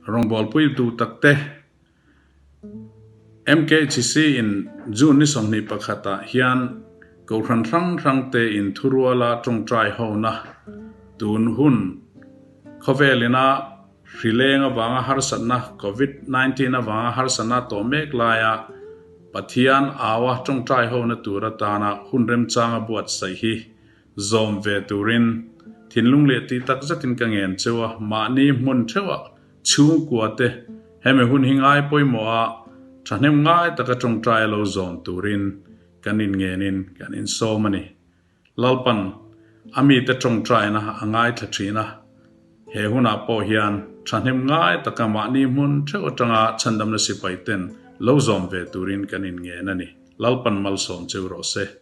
Rawngbawlpui duh takte MKHC in June ni 21 ah hian Kohhran hrang hrang te in thuruala tawngtai hona tun hun khawvel ina hrileng avanga harsatna Covid 19 avanga harsatna tawh mek laia Pathian aua tawngtai hona tur atana hun remchanga buatsaih hi zawm ve turin thinlung leh tih tak zetin ka ngen cheu a, mahni hmun theuhah chhungkua te hemi hun hi ngai pawimawh a, thahnem ngai taka tawngtai a lo zawm turin kan inngenin kan insawm a ni. Lalpan a mite tawngtaina a ngaithla thin a, he hunah pawh hian thahnem ngai taka mahni hmun theuh atanga chhandamna sipai ten lo zawm ve turin kan inngen a ni. Lalpan malsawm cheu rawh se.